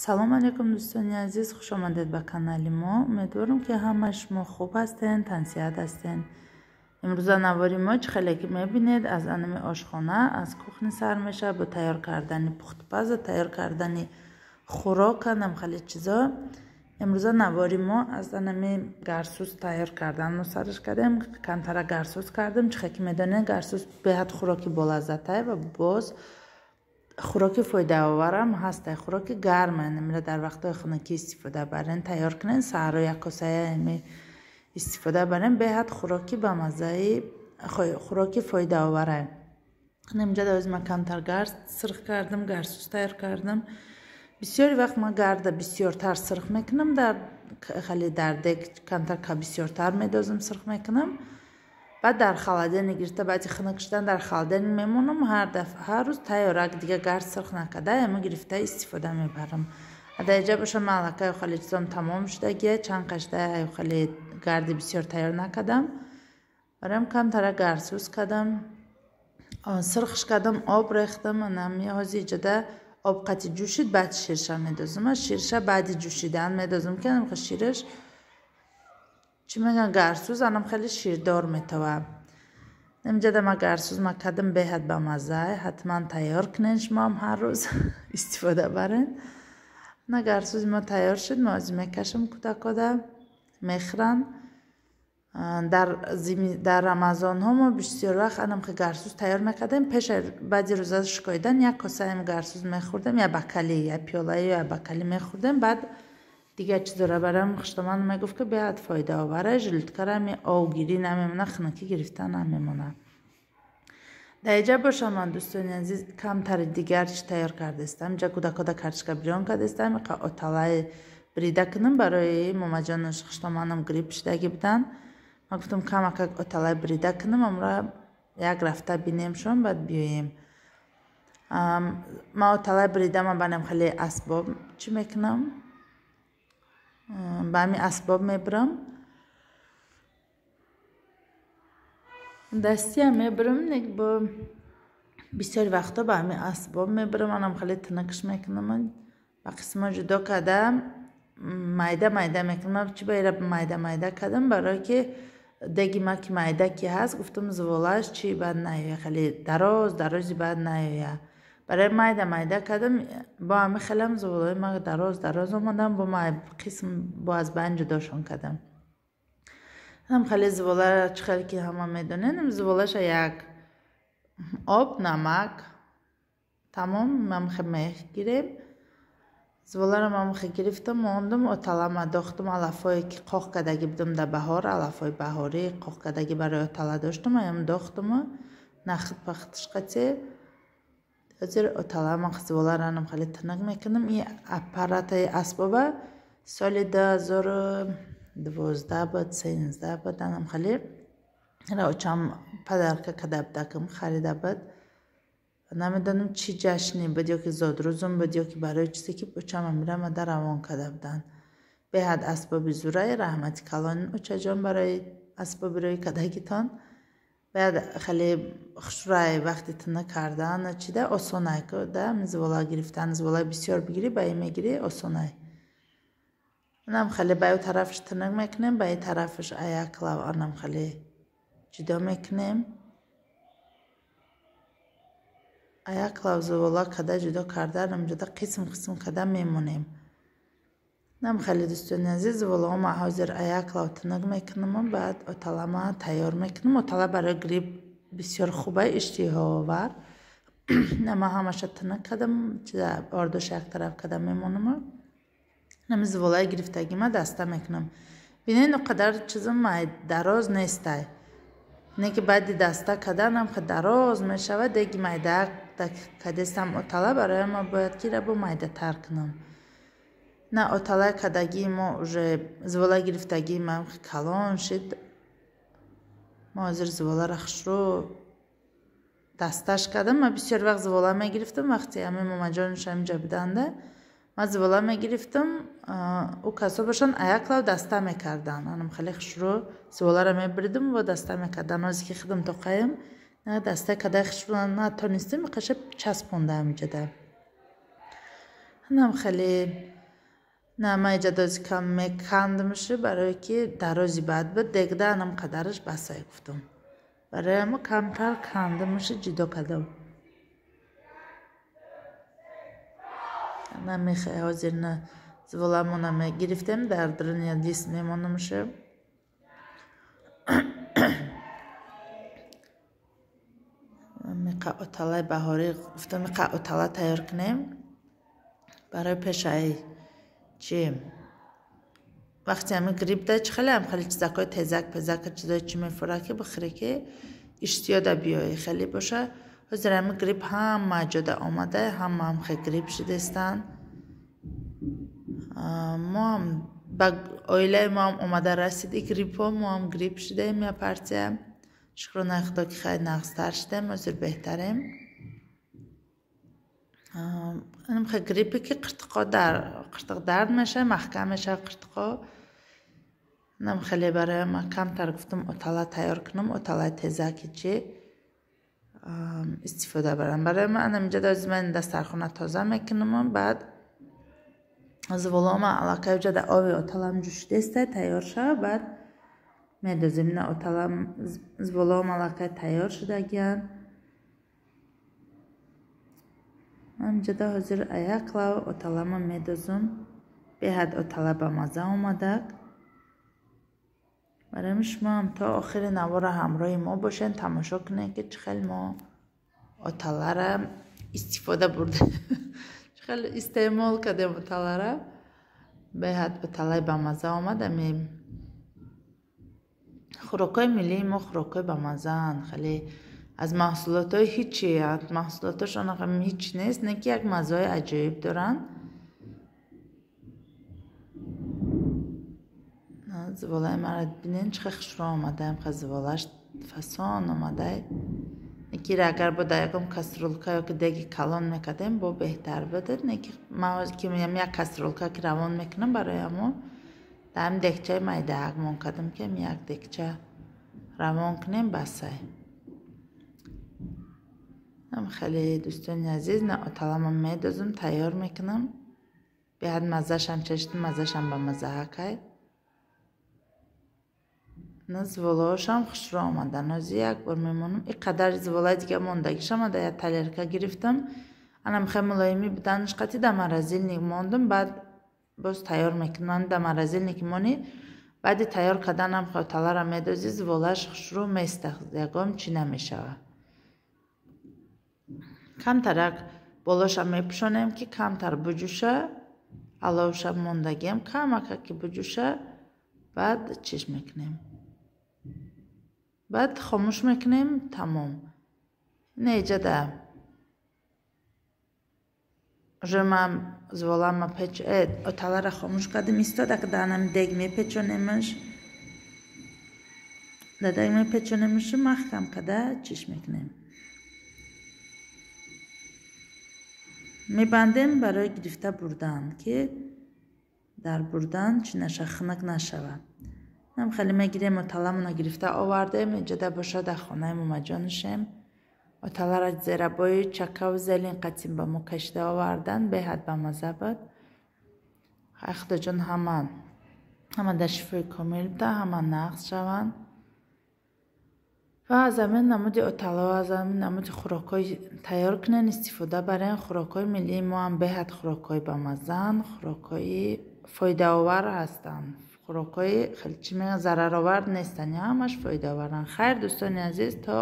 Салом алейкум, дӯстони азиз, хуш омадед ба канали мо. Умедворам, ки ҳамаи шумо хуб ҳастен, тансиҳат ҳастен. Имрӯза навори мо, чӣ хеле ки мебинед, аз анами ошхона, аз кухня сар мешавад, бо тайёр кардани пухтупаза, тайёр кардани хӯрока, намхали чизо. Имрӯза навори мо аз анами гарсӯз тайёр кардан мо сарш кардем. Камтара гарсӯз кардем. Чӣ хел ки медонед, гарсӯз беҳад хӯроки болаззатай ва боз хӯроки фоидаоварам ҳастай. Хӯроки гарма, намира дар вақтҳои хунукӣ истифода барен, тайёр кунен, саҳаро як косая истифода барен, беҳад хӯроки бамаззаи, хӯроки фоидаоварай. Инҷа дар ман камтар гард сирх кардам, гарсӯз тайёр кардам. Бисёри вақт ман гарда бисёртар сирх мекунам, дар хеле дар дег камтар ка бисёртар медозам, сирх мекунам. Баъд дар холодильник гирифта, баъди хунук шудан дар холодильник мемонам, ҳар дафъа, ҳар рӯз тайёрак дига гард сирх накарда, ама гирифта истифода мебарам. Дар инҷа боша ман аллакай хеле чизом тамом шудагия, чанд қашда хеле гарди бисёр тайёр накардам. Барам камтара гардсӯз кардам, сирхш кардам, об рехтам, анами ҳозир иҷода об қати ҷӯшид, баъд ширша медозам. Ширша баъди ҷӯшидан медозам, ки анам шираш, чӣ мегӯян, гарсӯз анам хеле ширдор метавад. Инҷода ма гарсӯз ма кардам, беҳад бамазза, ҳатман тайёр кунен, шумоам ҳар рӯз истифода барен. На, гарсӯзи мо тайёр шуд, мо ҳозир мекашам, кӯдакода мехӯранд. Дар рамазонҳо мо бисёр вақт анам хе гарсӯз тайёр мекардем. Пеша баъди рӯза шикоидан як косаем гарсӯз мехӯрдем, я бакали, я пиёлаю, я бакали мехӯрдем, баъд дигар чизора. Барам хуштоман мегуфт, ки беҳад фоидаовара, желудкара ми овгирӣ намемона, хунукӣ гирифта намемона. Дар инҷа бошам ман, дӯстони азиз, камтари дигар чӣ тайёр кардастам. Инҷа кӯдакода картошка бирён кардастам, иқа оталаи брида кунам барои момаҷону хуштоманам, грипп шудагӣ буданд. Ман гуфтам, камакак оталаи брида кунам, амра як рафта бинемшон, баъд биёем. Ман оталаи бридама банам хеле асбоб чӣ мекунам, ба ҳамин асбоб мебурам, дастиам мебурам, нек бо бисёри вақтҳо ба ҳамин асбоб мебурам, анам хеле тинакш мекунам, ба қисмҳо ҷудо карда, майда майда мекунам. Чӣ ба ира майда майда кардам? Барое ки деги ма ки майда ки ҳаст, гуфтам, зуволааш чи баъд наёя, хеле дароз дарози баъд наёя. Барои майда майда кардам, бо ҳамин хелам зуволаи ма дароз дароз омадам, бо ма қисм бо аз байн ҷудошон кардам. Ҳам хеле зуволаро, чӣ хеле ки ҳама медонем, зуволаша як об, намак, тамом, мам хе мегирем. Зуволаро мам хе гирифтам, мондам, оталама дохтам, алафое ки қоқ кардагӣ будам дар баҳор, алафҳои баҳорӣ қоқ кардагӣ барои отала доштам, аям дохтаму нахт пахтиш қате. Ҳозир оталама зуволаро анам хеле тинак мекунам. Ин аппаратаи асбоба соли 2012 буд, 13 буд, анам хеле очам подарка карда будакам, харида буд. Намедонам, чӣ ҷашне буд, ё ки зодрӯзум буд, ё ки барои чизе ки очам амира мада равон карда буданд. Беҳад асбоби зурай, раҳмати калон, очаҷон, барои асбоби рӯи кардагитон. Баъд хеле хушрӯй, вақти тинак кардан чида осонай да, зувола гирифтан, зуволаи бисёр бигирӣ, ба ин мегирӣ, осонай. Анам хеле ба ю тарафаш тинак мекунем, ба ин тарафаш аяклав анам хеле ҷудо мекунем. Аяклав зувола када ҷудо карда, ҷудо қисм қисм када мемонем. Нам хеле, дӯстони азиз, зуволаҳома ҳозир аяклав тинак мекунам, баъд оталама тайёр мекунам. Отала барои грипп бисёр хуба, иштиҳоовар. Ман ҳамаша тинак кардам, ордоша як тараф карда мемонам. Нами зуволаи гирифтагима даста мекунам. Бинед, он қадар чизм дароз нестай. Не ки баъди даста карданам хе дароз мешавад, деги майда кадестам отала, барои ма бояд ки ра бо майдатар кунам. На, оталаи кардагии мо уже зувола гирифтагии ма калон шид. Мо ҳозир зуволаро хушрӯ дасташ кардам. Ман бисёр вақт зувола мегирифтам, вақте ҳамин момаҷонаш ҳаминҷа буданда, ман зувола мегирифтам, ӯ касо бошанд аяклав даста мекарданд. Анам хеле хушрӯ зуволаро мебуридам ва даста мекарданд. Ҳозир ки худам тоқаем, на даста кадай хушрӯ натонистем, қаша часпонда ҳаминҷода. Анам хеле На ман иҷа дози кам мекандимши, барое ки дарози бад буд, дегда анам қадараш басай гуфтам. Барои ҳамо камтар кандимши ҷудо кардам. Намехе ҳозир на зволамона мегирифтем, дар дуруни дис мемонамши. Миқа оталаи баҳорӣ гуфтам, миқа отала тайёр кунем барои пешаи чи вақте ҳами грипп да чи хеле ҳам хеле чизакҳои тезак пезак чизои чи мефура ки бихӯре ки иштиёда биёи хеле боша. Ҳозир ҳами грипп ҳама ҷода омада, ҳама ҳам хе грипп шудастанд. Мо ҳам ба оилаи мо ҳам омада расиди гриппҳо, мо ҳам грипп шудаем я партия. Шукронаи Худо ки хеле нағзтар шудем, ҳозир беҳтарем. Хе гриппе ки қиртиқ дард мешава, маҳкам мешава қиртиқо. Нам хеле барои ман камтар гуфтам отала тайёр кунам, оталаи тезаки чи истифода барам. Барои ман анам инҷа дози ман дастархона тоза мекунам, баъд зволома аллакай уҷа да оби оталам ҷӯшидеста тайёр шава, баъд медозем. Ина оталам зволоам аллакай тайёр шудагиянд. Ҳаминҷода ҳозир аяклав оталама медозум. Беҳад отала ба маза омадак. Барои шумо ҳам то охири навора ҳамроҳи мо бошед, тамошо кунед ки чӣ хел мо оталара истифода бурдем, чӣ хел истеъмол кардем оталара. Беҳад оталаи ба маза омад. Ами хӯрокҳои миллии мо хӯрокҳои бамазаанд, хеле аз маҳсулотҳои ҳичи, маҳсулоташон ҳеч нест, не ки як маззаҳои аҷоиб доранд. Зволаи маро бинед чӣ хел хушрӯ омадаем, ха зволаш фасон омадай. Неки агар бо дар ягон каструлка ё ки деги калон мекардем, бо беҳтар буд. Неки ман ки як каструлка ки равон мекунам, барои ҳамо дар ҳамин дегчаи майдаак мон кардам ки як дегча равон кунем басай. Хеле дӯстони азиз, на оталама медозум, тайёр мекунам. Беҳад маззашам чашидам, маззашам ба маззаакай. На зволаошам хушрӯ омадан. Ҳозир як бор мемонам. И қадар зволаи дига мондагишам ада як талерка гирифтам. Анам хеле мулоимӣ буданаш қатӣ дар морозилник мондум, баъд боз тайёр мекунам. Дар морозилник монӣ, баъди тайёр карданам оталара медозӣ, зволааш хушрӯ места, ягон чӣ намешава. Камтарак болоша мепӯшонем ки камтар буҷӯша, аловша мондагиам камака ки буҷӯша, баъд чиш мекунем. Баъд хомӯш мекунем, тамом. Ина иҷада уже ман зволама печ оталара хомӯш кардем, истода ки дар ҳамин дег мепечонемаш. Дар дег мепечонемашу маҳкам карда чиш мекунем. Мебандем барои гирифта бурдан, ки дар бурдан чӣ наша, хунук нашавад. Нам хеле мегирем оталамона гирифта овардем, иҷода бошад дар хонаи момаҷонашем. Оталара зерабои чакаву зелин қатим ба мо кашида овардан, беҳад ба маза буд. Хай Худоҷон ҳама дар шифои комил буда, ҳама нағз шаванд. Ва аз ҳамин намуди оталаҳо, аз ҳамин намуди хӯрокҳои тайёр кунен, истифода барен. Хӯрокҳои миллии мо ҳам беҳад хӯрокҳои бамазаанд, хӯрокҳои фоидаовар ҳастанд. Хӯрокҳои хеле чӣ мегӯянд зараровар нестанд, ҳамаш фоидаоваранд. Хайр дӯстони азиз, то